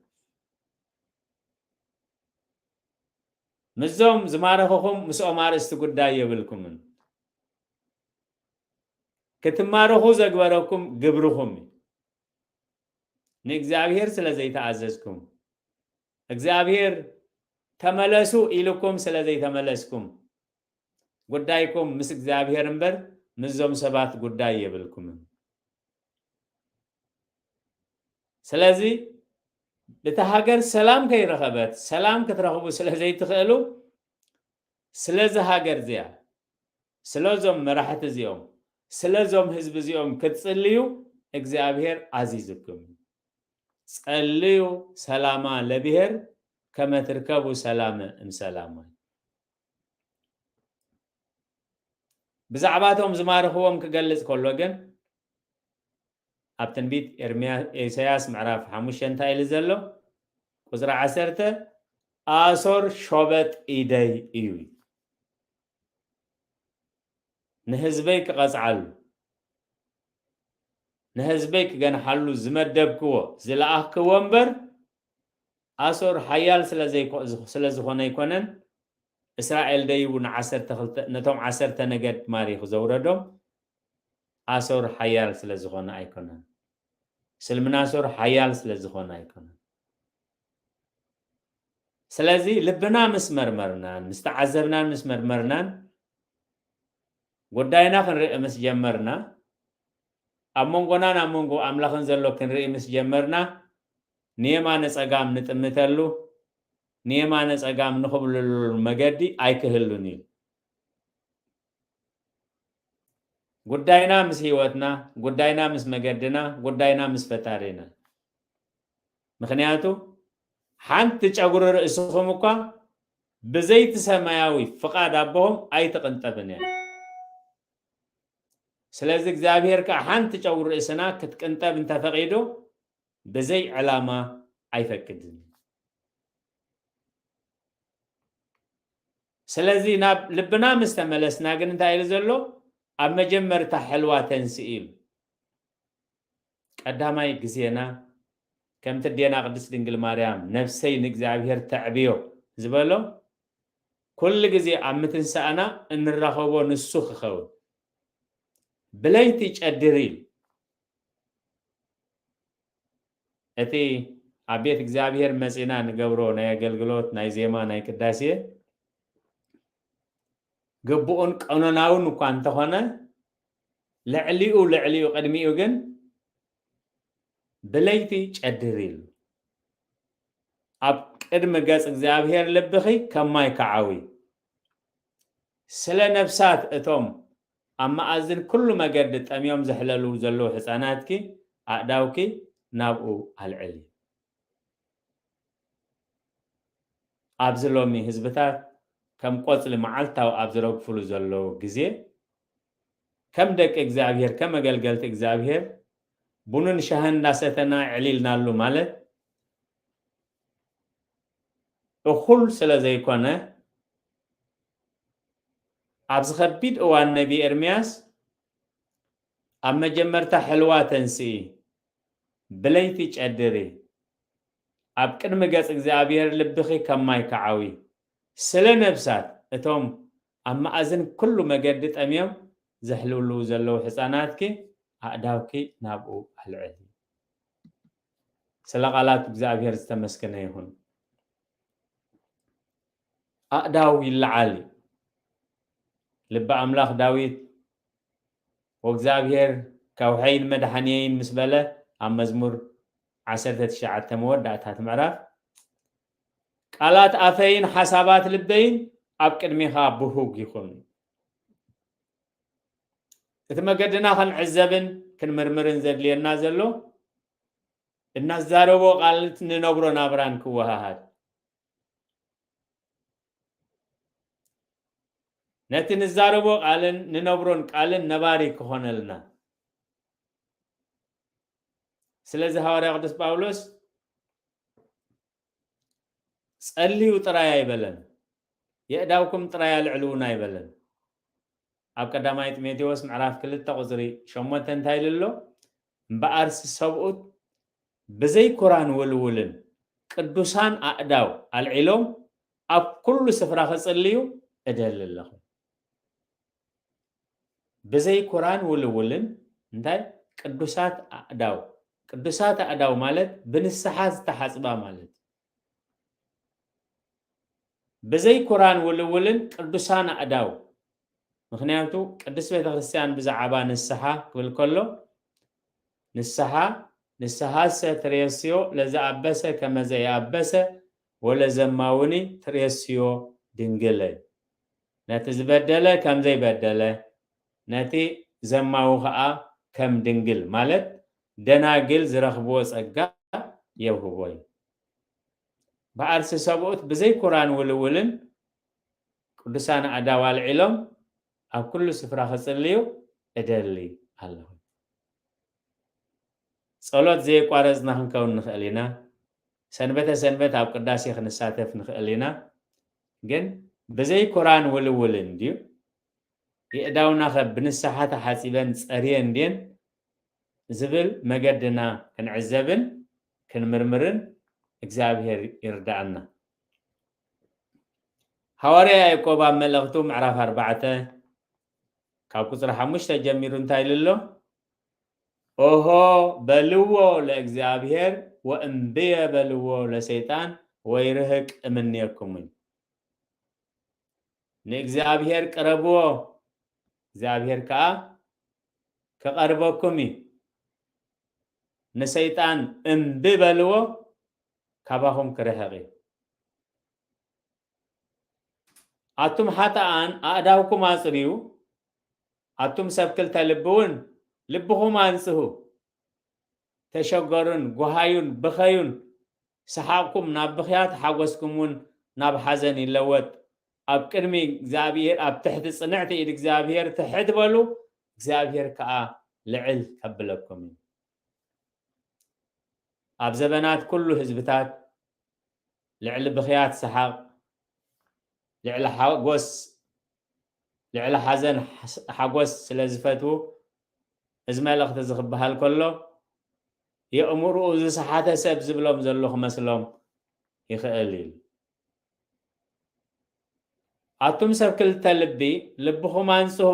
ምስዞም ዝማረኽኹም ምስኦም ኣርእስቲ ጉዳይ የብልኩምን። ክትማረኹ ዘግበረኩም ግብርኹም እዩ። ንእግዚኣብሔር ስለ ዘይተኣዘዝኩም፣ እግዚኣብሔር ተመለሱ ኢልኩም ስለ ዘይተመለስኩም፣ ጉዳይኩም ምስ እግዚኣብሔር እምበር ምስዞም ሰባት ጉዳይ የብልኩምን። ስለዚ እታ ሃገር ሰላም ከይረኸበት፣ ሰላም ክትረኽቡ ስለ ዘይትኽእሉ፣ ስለዚ ሃገር እዚኣ፣ ስለዞም መራሕቲ እዚኦም፣ ስለዞም ህዝቢ እዚኦም ክትጽልዩ እግዚኣብሔር ኣዚዙኩም። ጸልዩ ሰላማ ለብሔር ከመ ትርከቡ ሰላመ እምሰላማ። ብዛዕባቶም ዝማርኽዎም ክገልጽ ከሎ ግን ኣብ ትንቢት ኤርምያ- ኢሳያስ ምዕራፍ ሓሙሽተ እንታይ ኢሉ ዘሎ? ቁጽሪ ዓሰርተ፣ ኣሶር ሾበጥ ኢደይ እዩ፣ ንህዝበይ ክቐጽዓሉ፣ ንህዝበይ ክገንሓሉ ዝመደብክዎ ዝለኣኽክዎ እምበር ኣሶር ሓያል ስለ ዘይኮ- ስለ ዝኾነ ኣይኮነን። እስራኤል ደይቡ ንዓሰርተ ክልተ ነቶም ዓሰርተ ነገድ ማሪኹ ዘውረዶም ኣሶር ሓያል ስለ ዝኾነ ኣይኮነን። ስልምናሶር ሓያል ስለ ዝኾነ ኣይኮነን። ስለዚ ልብና ምስ መርመርናን ምስ ተዓዘብናን ምስ መርመርናን ጉዳይና ክንርኢ ምስ ጀመርና ኣብ መንጎናን ኣብ መንጎ ኣምላኽን ዘሎ ክንርኢ ምስ ጀመርና ንየማነ ጸጋም ንጥምተሉ ንየማነ ጸጋም ንኽብልሉ መገዲ ኣይክህሉን እዩ። ጉዳይና ምስ ህይወትና፣ ጉዳይና ምስ መገድና፣ ጉዳይና ምስ ፈጣሪና። ምኽንያቱ ሓንቲ ጨጉሪ ርእስኹም እኳ ብዘይቲ ሰማያዊ ፍቓድ ኣቦኹም ኣይትቕንጠብን እያ። ስለዚ እግዚኣብሔር ከኣ ሓንቲ ጨጉሪ ርእስና ክትቅንጠብ እንተፈቒዱ ብዘይ ዕላማ ኣይፈቅድን። ስለዚ ናብ ልብና ምስ ተመለስና ግን እንታይ ኢሉ ዘሎ? ኣብ መጀመርታ ሕልዋ ተንስእ ኢሉ። ቀዳማይ ግዜና ከምቲ ኣዴና ቅድስት ድንግል ማርያም ነፍሰይ ንእግዚኣብሔር ተዕብዮ ዝበሎ ኩሉ ግዜ ኣብ ምትንሳእና እንራኸቦ ንሱ ክኸውን። ብለይቲ ጨድር ኢሉ። እቲ ኣብ ቤት እግዚኣብሔር መጺና ንገብሮ ናይ ኣገልግሎት፣ ናይ ዜማ፣ ናይ ቅዳሴ ግቡእን ቀኖናውን እኳ እንተኾነ ልዕሊኡ ልዕሊኡ ቅድሚኡ ግን ብለይቲ ጨድር ኢሉ። ኣብ ቅድሚ ገጽ እግዚኣብሔር ልብኺ ከም ማይ ክዓዊ። ስለ ነፍሳት እቶም ኣብ መኣዝን ኩሉ መገዲ ጠምዮም ዝሕለሉ ዘለዉ ሕፃናትኪ ኣእዳውኪ ናብኡ ኣልዕሊ። ኣብዚ ሎሚ ህዝብታት ከም ቆጽሊ መዓልታዊ ኣብ ዝረግፍሉ ዘለዉ ግዜ ከም ደቂ እግዚኣብሔር ከም ኣገልገልቲ እግዚኣብሔር ቡንን ሻህን እንዳሰተና ዕሊልናሉ ማለት እኹል ስለ ዘይኮነ ኣብዚ ከቢድ እዋን ነቢ ኤርምያስ ኣብ መጀመርታ ሕልዋ ተንስኢ፣ ብለይቲ ጨድሪ፣ ኣብ ቅድሚ ገጽ እግዚኣብሔር ልብኺ ከም ማይ ክዓዊ፣ ስለ ነብሳት እቶም ኣብ መኣዝን ኩሉ መገዲ ጠምዮም ዘሕልውልዉ ዘለዉ ሕፃናትኪ ኣእዳውኪ ናብኡ ኣልዕሊ። ስለ ቃላት እግዚኣብሔር ዝተመስገነ ይኹን። ኣእዳው ይለዓል እዩ። ልበ ኣምላኽ ዳዊት ወእግዚኣብሔር ከውሐይን መድሓንየይን ምስ በለ ኣብ መዝሙር ዓሰርተ ትሽዓተ መወዳእታት ምዕራፍ፣ ቃላት ኣፈይን ሓሳባት ልበይን ኣብ ቅድሜኻ ብሁግ ይኹን። እቲ መገድና ክንዕዘብን ክንምርምርን ዘድልየና ዘሎ እናዛረቦ ቃል ንነብሮ ናብራን ክወሃሃድ፣ ነቲ ንዛረቦ ቃልን ንነብሮን ቃልን ነባሪ ክኾነልና። ስለዚ ሃዋርያ ቅዱስ ጳውሎስ ጸልዩ ጥራይ ኣይበለን፣ የእዳውኩም ጥራይ ኣልዕሉውን ኣይበለን። ኣብ ቀዳማይ ጢሞቴዎስ ምዕራፍ ክልተ ቁጽሪ ሸሞንተ እንታይ ኢሉ ኣሎ? እምበኣርሲ ሰብኡት ብዘይ ኩራን ውልውልን ቅዱሳን ኣእዳው ኣልዒሎም ኣብ ኩሉ ስፍራ ክጽልዩ እደሊ ኣለኹ። ብዘይ ኩራን ውልውልን እንታይ? ቅዱሳት ኣእዳው። ቅዱሳት ኣእዳው ማለት ብንስሓ ዝተሓጽባ ማለት። ብዘይ ኩራን ውልውልን ቅዱሳን ኣእዳው። ምኽንያቱ ቅድስት ቤተ ክርስቲያን ብዛዕባ ንስሓ ክብል ከሎ፣ ንስሓ፣ ንስሓሰ ትሬስዮ ለዘኣበሰ ከመ ዘየኣበሰ ወለዘማውኒ ትሬስዮ ድንግለ። ነቲ ዝበደለ ከም ዘይበደለ፣ ነቲ ዘማዊ ኸኣ ከም ድንግል፣ ማለት ደናግል ዝረኽብዎ ጸጋ የውህቦ እዩ። በኣርሲ ሰብኡት ብዘይ ኩራን ውልውልን ቅዱሳን ኣእዳው ኣልዒሎም ኣብ ኩሉ ስፍራ ክጽልዩ እደሊ ኣለኹ። ጸሎት ዘየቋረጽና ክንከውን ንኽእል ኢና። ሰንበተ ሰንበት ኣብ ቅዳሴ ክንሳተፍ ንኽእል ኢና። ግን ብዘይ ኩራን ውልውልን ድዩ? የእዳውናኸ ብንስሓ ተሓጺበን ጸርየን ድየን ዝብል መገድና ክንዕዘብን ክንምርምርን እግዚኣብሔር ይርዳኣና። ሃዋርያ ያዕቆብ ኣብ መልእኽቱ ምዕራፍ ኣርባዕተ ካብ ቁጽሪ ሓሙሽተ ጀሚሩ እንታይ ኢሉ ኣሎ? ኦሆ በልዎ ለእግዚኣብሔር ወእምብየ በልዎ ለሰይጣን ወይርህቅ እምኔኩም። ንእግዚኣብሔር ቅረብዎ፣ እግዚኣብሔር ከኣ ክቐርበኩም እዩ። ንሰይጣን እምቢ በልዎ፣ ካባኹም ክርሕቕ እዩ። ኣቱም ሓጥኣን ኣእዳውኩም ኣጽርዩ፣ ኣቱም ሰብ ክልተ ልቢ እውን ልብኹም ኣንጽሁ። ተሸገሩን ጓሃዩን ብኸዩን፣ ሰሓቕኩም ናብ ብኽያት፣ ሓጎስኩም እውን ናብ ሓዘን ይለወጥ። ኣብ ቅድሚ እግዚኣብሔር፣ ኣብ ትሕቲ ጽንዕቲ ኢድ እግዚኣብሔር ትሕት በሉ፣ እግዚኣብሔር ከኣ ልዕል ከብለኩም እዩ። ኣብ ዘበናት ኩሉ ህዝብታት ልዕሊ ብኽያት ሰሓቕ፣ ልዕሊ ሓጎስ፣ ልዕሊ ሓዘን ሓስ-፣ ሓጎስ ስለ ዝፈትዉ፣ እዚ መልእኽቲ እዚ ክበሃል ከሎ፣ የእምርኡ ዝሰሓተ ሰብ ዝብሎም ዘሎ ክመስሎም ይኽእል እዩ። ኣቱም ሰብ ክልተ ልቢ፣ ልብኹም ኣንጽሁ፣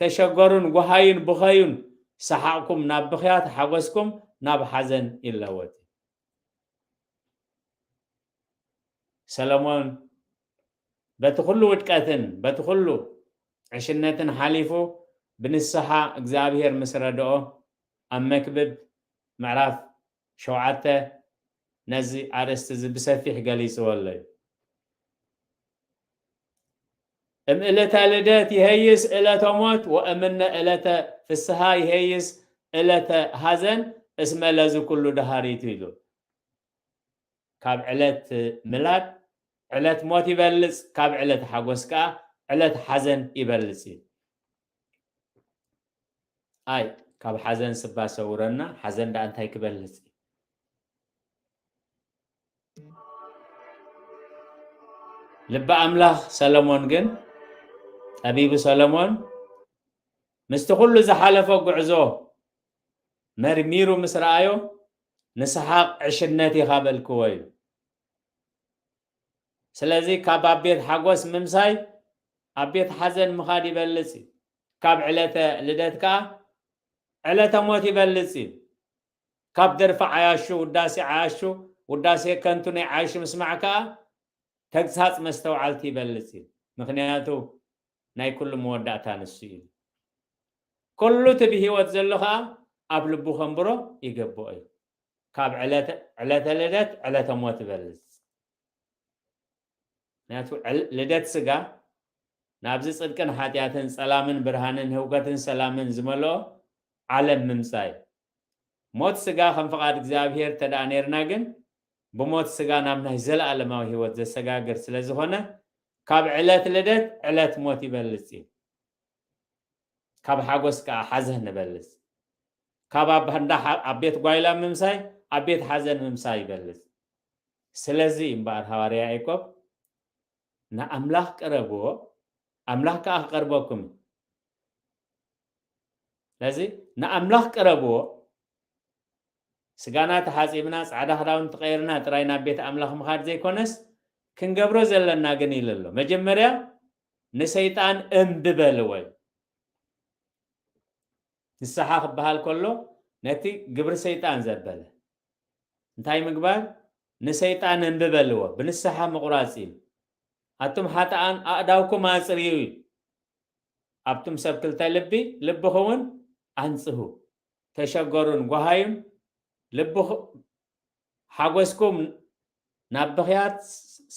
ተሸገሩን ጓሃዩን ብኸዩን፣ ሰሓቕኩም ናብ ብኽያት፣ ሓጎስኩም ናብ ሓዘን ይለወጥ። ሰሎሞን በቲ ኩሉ ውድቀትን በቲ ኩሉ ዕሽነትን ሓሊፉ ብንስሓ እግዚኣብሔር ምስ ረድኦ፣ ኣብ መክብብ ምዕራፍ ሸውዓተ ነዚ ኣርእስቲ እዚ ብሰፊሕ ገሊጽዎ ኣሎ እዩ። እም ዕለተ ልደት ይሄይስ ዕለተ ሞት ወእምነ ዕለተ ፍስሃ ይሄይስ ዕለተ ሐዘን እስመ ለዝ ኩሉ ደሃሪቱ ኢሉ። ካብ ዕለት ምላድ ዕለት ሞት ይበልጽ፣ ካብ ዕለት ሓጎስ ከኣ ዕለት ሓዘን ይበልጽ እዩ። ኣይ፣ ካብ ሓዘን ስባ ሰውረና፣ ሓዘን ደኣ እንታይ ክበልጽ እዩ? ልበ ኣምላኽ ሰሎሞን ግን፣ ጠቢቡ ሰሎሞን፣ ምስቲ ኩሉ ዝሓለፎ ጉዕዞ መርሚሩ ምስ ረኣዮ፣ ንሰሓቕ ዕሽነት ኢኻ በልክዎ ኢሉ። ስለዚ ካብ ኣብ ቤት ሓጎስ ምምሳይ ኣብ ቤት ሓዘን ምኻድ ይበልጽ እዩ። ካብ ዕለተ ልደት ከኣ ዕለተ ሞት ይበልጽ እዩ። ካብ ደርፊ ዓያሹ፣ ውዳሴ ዓያሹ፣ ውዳሴ ከንቱ ናይ ዓያሹ ምስማዕ ከኣ ተግሳጽ መስተውዓልቲ ይበልጽ እዩ። ምኽንያቱ ናይ ኩሉ መወዳእታ ንሱ እዩ። ኩሉ እቲ ብህይወት ዘሎ ኸዓ ኣብ ልቡ ከንብሮ ይገብኦ እዩ። ካብ ዕለተ ዕለተ ልደት ዕለተ ሞት ይበልጽ። ምክንያቱ ዕል- ልደት ስጋ ናብዚ ጽድቅን ሓጢኣትን ጸላምን ብርሃንን ህውከትን ሰላምን ዝመልኦ ዓለም ምምጻእ እዩ። ሞት ስጋ ከም ፍቓድ እግዚኣብሔር ተደኣ ነርና ግን ብሞት ስጋ ናብ ናይ ዘለኣለማዊ ህይወት ዘሰጋግር ስለ ዝኾነ ካብ ዕለት ልደት ዕለት ሞት ይበልጽ እዩ። ካብ ሓጎስ ከኣ ሓዘን ንበልጽ። ካብ ኣብ እንዳ ሓ- ኣብ ቤት ጓይላ ምምሳይ ኣብ ቤት ሓዘን ምምሳይ ይበልጽ። ስለዚ እምበኣር ሃዋርያ ያዕቆብ ንኣምላኽ ቅረብዎ ኣምላኽ ከኣ ክቐርበኩም እዩ። ስለዚ ንኣምላኽ ቅረብዎ። ስጋና ተሓጺብና ጻዕዳ ክዳውንቲ ቀይርና ጥራይ ናብ ቤት ኣምላኽ ምኻድ ዘይኮነስ ክንገብሮ ዘለና ግን ኢሉ ኣሎ። መጀመርያ ንሰይጣን እምቢ በልዎ እዩ። ንስሓ ክበሃል ከሎ ነቲ ግብሪ ሰይጣን ዘበለ እንታይ ምግባር? ንሰይጣን እምቢ በልዎ። ብንስሓ ምቑራጽ እዩ። ኣቱም ሓጥኣን ኣእዳውኩም ኣጽርዩ እዩ። ኣብቱም ሰብ ክልተ ልቢ ልብኹም እውን ኣንጽሁ። ተሸገሩን ጓሃዩን ልብኹ ሓጎስኩም ናብ ብኽያት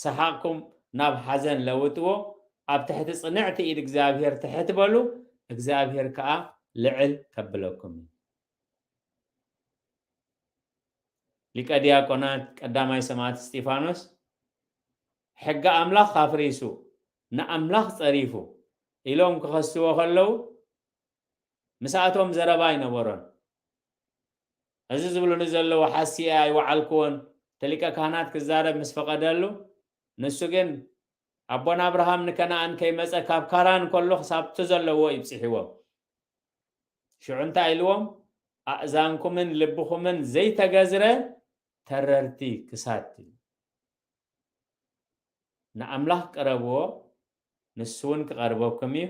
ሰሓቕኩም ናብ ሓዘን ለውጥዎ። ኣብ ትሕቲ ጽንዕቲ ኢድ እግዚኣብሔር ትሕት በሉ፣ እግዚኣብሔር ከኣ ልዕል ከብለኩም እዩ። ሊቀ ዲያቆናት ቀዳማይ ሰማዕት እስጢፋኖስ ሕጊ ኣምላኽ ኣፍሪሱ ንኣምላኽ ጸሪፉ ኢሎም ክኸስዎ ከለዉ ምስኣቶም ዘረባ ኣይነበሮን። እዚ ዝብሉኒ ዘለዉ ሓስየ ኣይወዓልክዎን፣ እቲ ሊቀ ካህናት ክዛረብ ምስ ፈቐደሉ ንሱ ግን ኣቦና ኣብርሃም ንከነኣን ከይመጸ ካብ ካራን ከሎ ክሳብቲ ዘለዎ ይብጽሕዎም። ሽዑ እንታይ ኢልዎም? ኣእዛንኩምን ልብኹምን ዘይተገዝረ ተረርቲ ክሳት እዩ። ንኣምላኽ ቅረብዎ፣ ንሱ እውን ክቐርበኩም እዩ።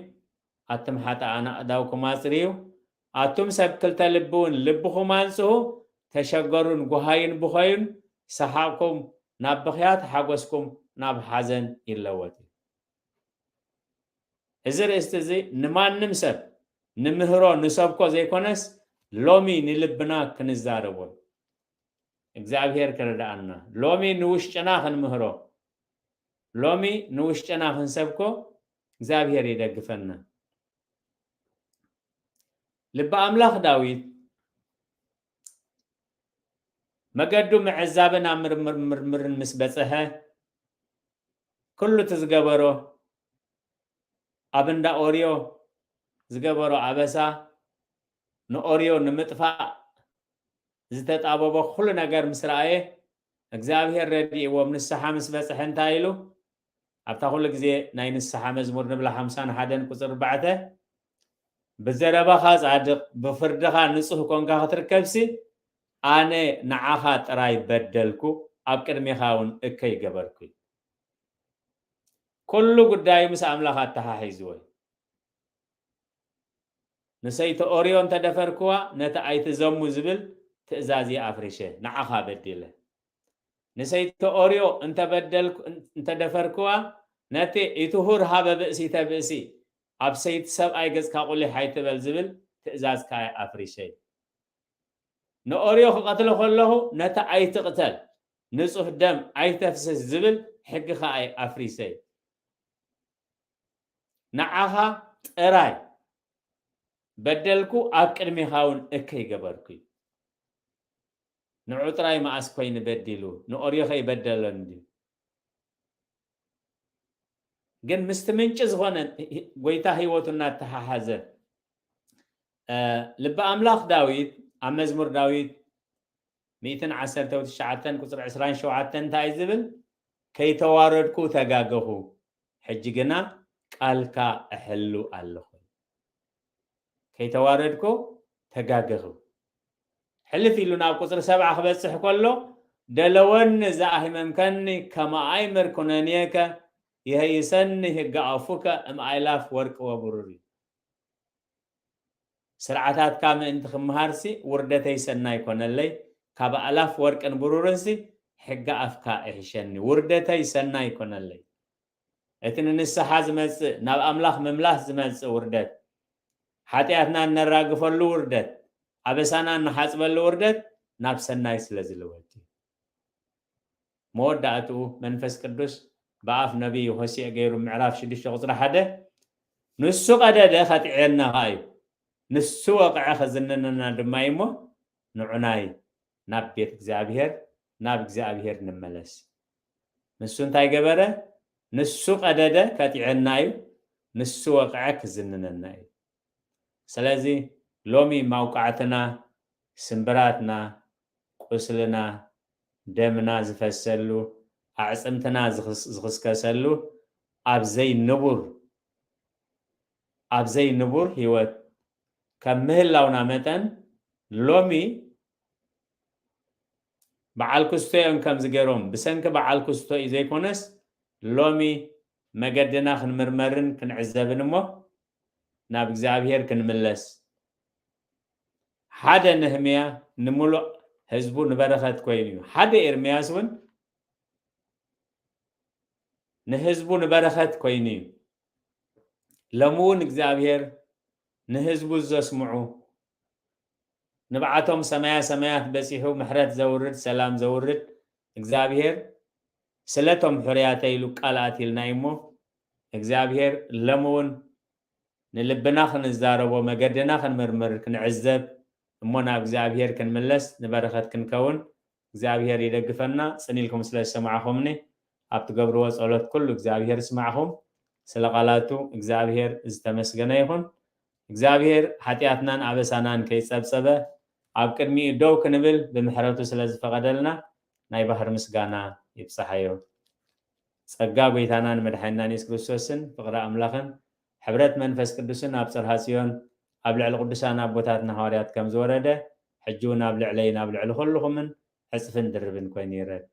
ኣቱም ሓጥኣን ኣእዳውኩም ኣጽርዩ፣ ኣቱም ሰብ ክልተ ልቢ እውን ልብኹም ኣንጽሁ፣ ተሸገሩን ጉሃዩን ብኾዩን፣ ሰሓቕኩም ናብ ብኽያት፣ ሓጎስኩም ናብ ሓዘን ይለወጥ እዩ። እዚ ርእስቲ እዚ ንማንም ሰብ ንምህሮ ንሰብኮ ዘይኮነስ ሎሚ ንልብና ክንዛረቦ እግዚኣብሔር ክረዳኣና ሎሚ ንውሽጥና ክንምህሮ ሎሚ ንውሽጥና ክንሰብኮ እግዚኣብሔር ይደግፈና። ልቢ ኣምላኽ ዳዊት መገዱ ምዕዛብን ኣብ ምርምርን ምስ በጽሐ ኩሉ እቲ ዝገበሮ ኣብ እንዳ ኦርዮ ዝገበሮ ኣበሳ ንኦርዮ ንምጥፋእ ዝተጣበቦ ኩሉ ነገር ምስ ረኣየ እግዚኣብሔር ረዲእዎም ንስሓ ምስ በጽሐ እንታይ ኢሉ ኣብታ ኩሉ ግዜ ናይ ንስሓ መዝሙር ንብላ ሓምሳን ሓደን ቁፅሪ ኣርባዕተ ብዘረባኻ ፃድቕ ብፍርድኻ ንፁህ ኮንካ ክትርከብሲ ኣነ ንዓኻ ጥራይ በደልኩ ኣብ ቅድሜኻ እውን እከይ ገበርኩ ኩሉ ጉዳዩ ምስ ኣምላኽ ኣተሓሒዝዎ እዩ። ንሰይቲ ኦርዮ እንተደፈርክዋ ነቲ ኣይትዘሙ ዝብል ትእዛዝ ኣፍሪሸ ንዓኻ በዲለ። ንሰይቲ ኦርዮ እንተደፈርክዋ ነቲ ኢትሁር ሃበ ብእሲተ ብእሲ ኣብ ሰይቲ ሰብኣይ ገጽካ ቁሊሕ ኣይትበል ዝብል ትእዛዝ ከኣ ኣፍሪሸ። ንኦርዮ ክቐትሎ ከለኹ ነቲ ኣይትቕተል ንጹህ ደም ኣይተፍስስ ዝብል ሕጊ ከኣ ኣፍሪሰ። ንዓኻ ጥራይ በደልኩ ኣብ ቅድሜኻ እውን እከይ ገበርኩ እዩ። ንዑ ጥራይ መኣስ ኮይኑ በዲሉ ንኦርዮ ከይበደሎን ድዩ? ግን ምስቲ ምንጪ ዝኾነ ጎይታ ህይወቱ እናተሓሓዘ ልቢ ኣምላኽ ዳዊት ኣብ መዝሙር ዳዊት ሚእትን ዓሰርተ ትሽዓተን ቁፅሪ ዕስራን ሸውዓተን እንታይ ዝብል ከይተዋረድኩ ተጋገኹ ሕጂ ግና ቃልካ እሕሉ ኣለኹ ከይተዋረድኩ ተጋገኹ ሕልፍ ኢሉ ናብ ቁፅሪ ሰብዓ ክበፅሕ ከሎ ደለወኒ ዘኣህመምከኒ ከማኣይ ምርኩነንየከ ይሀይሰኒ ህገ ኣፉከ እምኣይላፍ ወርቂ ወብሩር እዩ ስርዓታትካ ምእንቲ ክምሃርሲ ውርደተይ ሰናይ ኮነለይ ካብ ኣእላፍ ወርቅን ብሩርንሲ ሕጊ ኣፍካ እሕሸኒ ውርደተይ ሰናይ ኮነለይ እቲ ንንስሓ ዝመጽእ ናብ ኣምላኽ ምምላስ ዝመጽእ ውርደት ሓጢኣትና እነራግፈሉ ውርደት፣ ኣበሳና እንሓፅበሉ ውርደት ናብ ሰናይ ስለ ዝልወጥ እዩ። መወዳእትኡ መንፈስ ቅዱስ ብኣፍ ነቢይ ሆሴዕ ገይሩ ምዕራፍ ሽዱሽተ ቁፅሪ ሓደ፣ ንሱ ቀደደ ከጥዕየና ኸዓ እዩ፣ ንሱ ወቕዐ ከዝንነና ድማ እዩ እሞ ንዑናይ ናብ ቤት እግዚኣብሔር ናብ እግዚኣብሔር ንመለስ። ንሱ እንታይ ገበረ? ንሱ ቀደደ ከጥዕየና እዩ፣ ንሱ ወቕዐ ክዝንነና እዩ። ስለዚ ሎሚ ማውቃዕትና፣ ስምብራትና፣ ቁስልና፣ ደምና ዝፈሰሉ፣ ኣዕፅምትና ዝኽስ- ዝኽስከሰሉ ኣብ ዘይንቡር ኣብ ዘይንቡር ህይወት ከም ምህላውና መጠን ሎሚ በዓል ክስቶ እዮም ከምዚ ገይሮም ብሰንኪ በዓል ክስቶ እዩ ዘይኮነስ ሎሚ መገድና ክንምርመርን ክንዕዘብን እሞ ናብ እግዚኣብሔር ክንምለስ። ሓደ ነህምያ ንምሉእ ህዝቡ ንበረኸት ኮይኑ እዩ። ሓደ ኤርምያስ እውን ንህዝቡ ንበረኸት ኮይኑ እዩ። ሎሚ እውን እግዚኣብሔር ንህዝቡ ዘስምዑ ንብዓቶም ሰማያ ሰማያት በጺሑ ምሕረት ዘውርድ ሰላም ዘውርድ እግዚኣብሔር ስለቶም ሕርያተ ኢሉ ቃል ኣትልና እዩ እሞ እግዚኣብሔር ሎሚ እውን ንልብና ክንዛረቦ መገድና ክንምርምር ክንዕዘብ እሞ ናብ እግዚኣብሔር ክንምለስ ንበረኸት ክንከውን እግዚኣብሔር ይደግፈና። ጽን ኢልኩም ስለ ዝሰማዕኹምኒ ኣብ ትገብርዎ ጸሎት ኩሉ እግዚኣብሔር ይስማዕኹም። ስለ ቃላቱ እግዚኣብሔር ዝተመስገነ ይኹን። እግዚኣብሔር ሓጢኣትናን ኣበሳናን ከይጸብጸበ ኣብ ቅድሚኡ ደው ክንብል ብምሕረቱ ስለ ዝፈቐደልና ናይ ባህር ምስጋና ይብጽሓዮ። ጸጋ ጐይታናን መድሓኒናን የሱስ ክርስቶስን ፍቕሪ ኣምላኽን ሕብረት መንፈስ ቅዱስን ኣብ ጽርሃ ጽዮን ኣብ ልዕሊ ቅዱሳን ኣቦታትና ሃዋርያት ከም ዝወረደ ሕጂ እውን ኣብ ልዕለይን ኣብ ልዕሊ ኩልኹምን ዕጽፍን ድርብን ኮይኑ ይረድ።